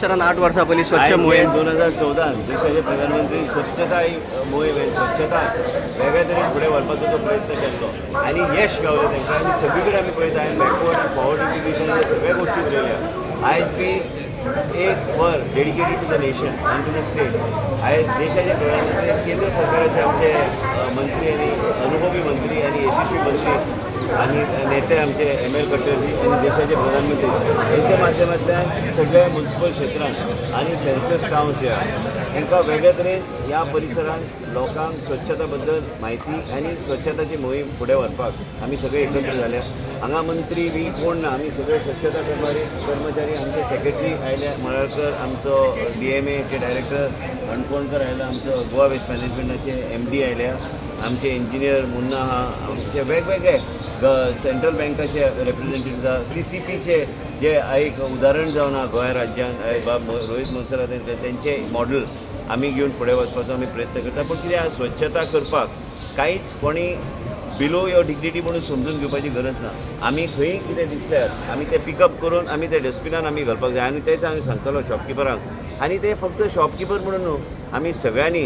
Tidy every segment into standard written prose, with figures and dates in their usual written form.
परिसरात 8 वर्सां पयलीं स्वच्छ मोहीम. 2014 देशाचे प्रधानमंत्री स्वच्छता ही मोहीम आनी स्वच्छता वेगळ्या तरेन फुडें व्हरपाचो जो प्रयत्न केल्लो आनी यश गावलें तांकां आनी सगळी कडेन आमी पळयता, हांवें बॅकवर्ड आनी फॉरवर्ड इंटिग्रेशनाच्या सगळ्या गोश्टी बरयल्या. आयज बी एक वर डेडिकेटेड टू the nation आनी टू the state. आयज देशाचे प्रधानमंत्री, केंद्र सरकाराचे आमचे मंत्री आनी अनुभवी मंत्री आनी यशस्वी मंत्री आनी नेते आमचे एम एल खट्टरजी आनी देशाचे प्रधानमंत्री यांच्या माध्यमांतल्यान सगळ्या म्युन्सिपल क्षेत्रांत आनी सेन्सस टावन्स जे आहा तांकां वेगळ्या तरेन ह्या परिसरांत लोकांक स्वच्छता बद्दल म्हायती आनी स्वच्छताची मोहीम फुडें व्हरपाक आमी सगळे एकत्र जाल्या. हांगा मंत्री बी कोण ना, आमी सगळे स्वच्छता कर्मचारी, आमचे सेक्रेटरी आयल्या मळाळकर, आमचो डीएमएचे डायरेक्टर हणकोणकर आयला, आमचो गोवा वेस्ट मॅनेजमेंटाचे एमडी आयल्या, आमचे इंजिनियर मुन्ना आहा, आमचे वेगवेगळे सेंट्रल बँकाचे रेप्रेझेंटेटिव्ह आहा, सीसीपीचे जे एक उदाहरण जावन आहा गोंय राज्यान, बाब रोहीत मोन्सेरात, तेंचे मॉडल आमी घेवन फुडें वचपाचो आमी प्रयत्न करता. पूण कितें आहा, स्वच्छता करपाक कांयच कोणी बिलो your dignity म्हणून समजून घेवपाची गरज ना. आमी खंय कितें दिसल्यार आमी तें पिकअप करून आमी ते डस्टबिनान आमी घालपाक जाय आनी तेच आमी सांगतलो शॉपकिपरांक. आनी ते फक्त शॉपकिपर म्हणून न्हू, आमी सगळ्यांनी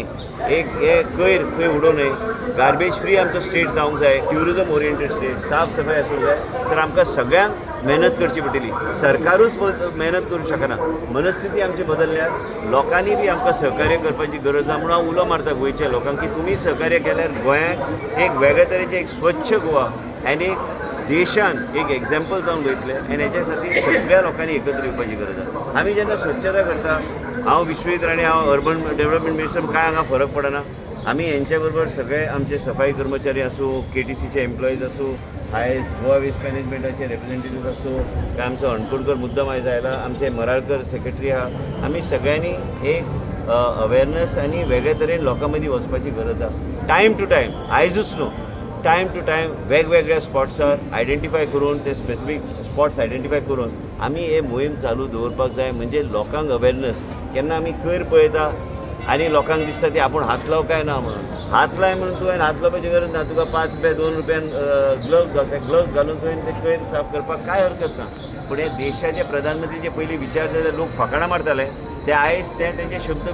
एक हे कोयर खंय उडोवं नये. गार्बेज फ्री आमचो स्टेट जावंक जाय, ट्युरिजम ओरिएंटेड स्टेट, साफ सफाय आसूंक जाय, तर आमकां सगळ्यांक मेहनत करची पडटली. सरकारूच मेहनत करूं शकना. मनस्थिती आमची बदलल्या, लोकांनी बी आमकां सहकार्य करपाची गरज आसा. म्हणून हांव उलो मारता गोंयच्या लोकांक की तुमी सहकार्य केल्यार गोंयांक एक वेगळे तरेचें एक स्वच्छ गोवा आनी एक देशान एक एग्जाम्पल जावन वयतलें. आनी हेच्या खातीर सगळ्या लोकांनी एकत्र येवपाची गरज आसा. आमी जेन्ना स्वच्छता करता, हांव विश्वजीत राणे, हांव अर्बन डेव्हलपमेंट मिनिस्टर, काय हांगा फरक पडना. आमी हेंच्या बरोबर सगळे आमचे सफाई कर्मचारी आसूं, केटीसीचे एम्प्लॉईज आसूं, आयज गोवा वेस्ट मॅनेजमेंटाचे रेप्रेझेंटेटिव्ह आसूं, काय आमचो हणकोणकर मुद्दम आयज आयला, आमचे मराळकर सेक्रेटरी आहा, आमी सगळ्यांनी एक अवेरनस आनी वेगळे तरेन लोकां मदीं वचपाची गरज आहा. टायम टू टायम, आयजूच न्हू, टायम टू टायम वेगवेगळ्या स्पॉट्सार आयडेंटिफाय करून, ते स्पेसिफीक स्पॉट्स आयडेंटिफाय करून आमी हे मोहीम चालू दवरपाक जाय. म्हणजे लोकांक अवेरनस, केन्ना आमी कोयर पळयता आनी लोकांक दिसता ती आपूण हात लाव काय ना म्हणून. हात लाय म्हणून तुवें हात लावपाची गरज ना. तुका 5 रुपया, 2 रुपयान ग्लव्स घाल. ते ग्लव्स घालून तुवें ते कोयर साफ करपाक कांय हरकत ना. पूण हे देशाचे प्रधानमंत्रीचे पयलीं विचार जाल्यार लोक फकाणां मारताले, ते आयज ते तेंचे शब्द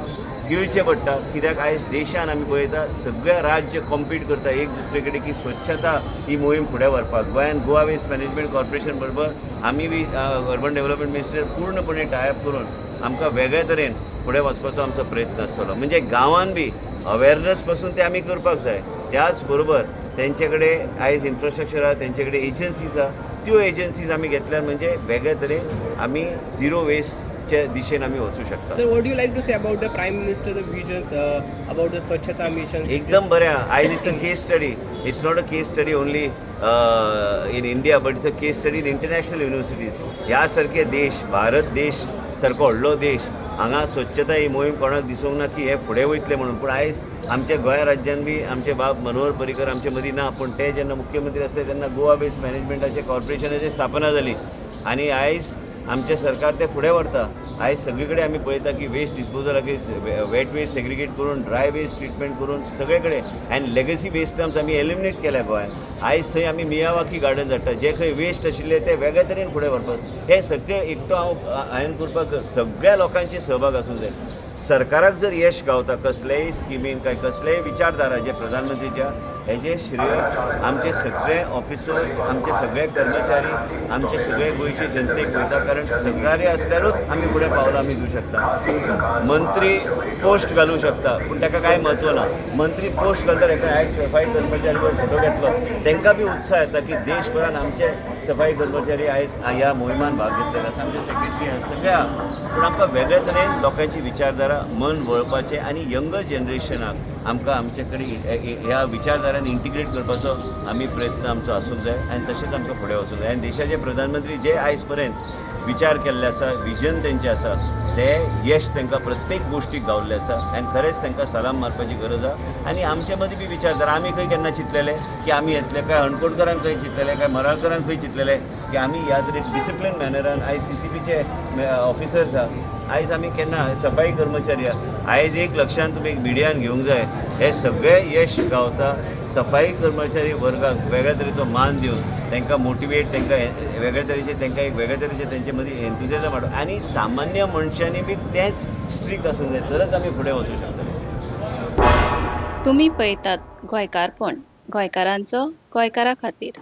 गिळचे पडटा. कित्याक आयज देशान आमी पळयता, सगळे राज्य कॉम्पीट करता एक दुसरे कडेन की स्वच्छता ही मोहीम फुडें व्हरपाक. गोंयान गोवा वेस्ट मॅनेजमेंट कॉर्पोरेशन बरोबर आमी बी अर्बन डेव्हलपमेंट मिनिस्टर पूर्णपणे टायअप करून आमकां वेगळे तरेन फुडें वचपाचो आमचो प्रयत्न आसतलो. म्हणजे गांवान बी अवेरनस पासून ते आमी करपाक जाय. त्याच बरोबर तेंचे कडेन आयज इन्फ्रास्ट्रक्चर आहा, तेंचे कडेन एजन्सीज आहा, त्यो एजन्सीज आमी घेतल्यार म्हणजे वेगळे तरेन आमी झिरो वेस्टच्या दिशेन आमी वचूं शकता. Sir, what do you like to say about the Prime Minister, the visions about the Swachhata mission? एकदम बरें आहा. आयज it's a case study. It's not a case study only in India, but it's a case study in international universities. ह्या सारके देश, भारत देश सारको व्हडलो देश, हांगा स्वच्छता ही मोहीम कोणाक दिसूंक ना की हे फुडें वयतले म्हणून. पूण आयज आमच्या गोंया राज्यान बी आमचे बाब मनोहर पर्रीकर आमचे मदीं ना, पूण ते जेन्ना मुख्यमंत्री आसले तेन्ना गोवा वेस्ट मॅनेजमेंटाचे कॉर्पोरेशनाची स्थापना जाली आनी आयज आमचें सरकार ते फुडें व्हरता. आयज सगळी कडेन आमी पळयता की वेस्ट डिस्पोजलाचेर वेट वेस्ट सेग्रिगेट करून, ड्राय वेस्ट ट्रिटमेंट करून सगळे कडेन आनी लेगसी वेस्ट डम्प्स आमी एलिमिनेट केल्या गोंयांत. आयज थंय आमी मियावाकी गार्डन हाडटा, जे खंय वेस्ट आशिल्ले ते वेगळे तरेन फुडें व्हरपाक. हे सगळे एकटो हांवें करपाक, सगळ्या लोकांचे सहभाग आसूंक जाय. सरकाराक जर यश गावता कसलेय स्किमीन, काय कसलेय विचारधारा जे प्रधानमंत्रीच्या, हेजे श्रेय आमचे सगळे ऑफिसर्स, आमचे सगळे कर्मचारी, आमचे सगळे गोंयचे जनतेक वयता. कारण सहकार्य आसल्यारूच आमी फुडें पावलां आमी दिवं शकता. मंत्री पोस्ट घालूं शकता, पूण ताका कांय म्हत्व ना. मंत्री पोस्ट घालता एका आयज सफाई कर्मचारी फोटो घेतलो, तांकां बी उत्साह येता की देशभरान आमचे सफाई कर्मचारी आयज ह्या मोहिमान भाग घेतलेले आसा. आमचे सेक्रेटरी आसा, सगळे आहा, पूण आमकां वेगळे तरेन लोकांची विचारधारा, मन वळपाचें आनी यंगर जनरेशनाक आमकां आमचे कडेन ह्या विचारधारान इंटिग्रेट करपाचो आमी प्रयत्न आमचो आसूंक जाय आनी तशेंच आमकां फुडें वचूंक जाय. आनी देशाचे प्रधानमंत्री जे आयज पर्यंत विचार केल्ले आसा, विजन तेंचें आसा, ते यश तांकां प्रत्येक गोश्टीक गावल्लें आसा आनी खरेंच तांकां सलाम मारपाची गरज आसा. आनी आमचे मदीं बी विचारधारा, आमी खंय केन्ना चिंतलेले की आमी येतले काय? हणकोणकरान खंय चिंतलेले काय, मराळकरान खंय चिंतलेले की आमी ह्या तरेन डिसिप्लीन मॅनरान? आयज सीसीपीचे ऑफिसर्स आहा, आयज आमी केन्ना सफाई कर्मचारी आहा. आयज एक लक्षांत तुमी एक मिडियान घेवंक जाय, हे सगळे यश गावता सफाई कर्मचाऱ्यांक, सफाई कर्मचारी वर्गाक वेगळ्या तरेचो मान दिवन तांकां मोटिवेट, तांकां वेगळे तरेचे, तांकां एक वेगळे तरेचे तेंचे मदीं एन्थुजियाजम हाडून आनी सामान्य मनशांनी बी तेंच स्ट्रिक्ट आसूंक जाय, तरच आमी फुडें वचूं शकतले. तुमी पळयतात गोंयकारपण, गोंयकारांचो गोंयकारा खातीर.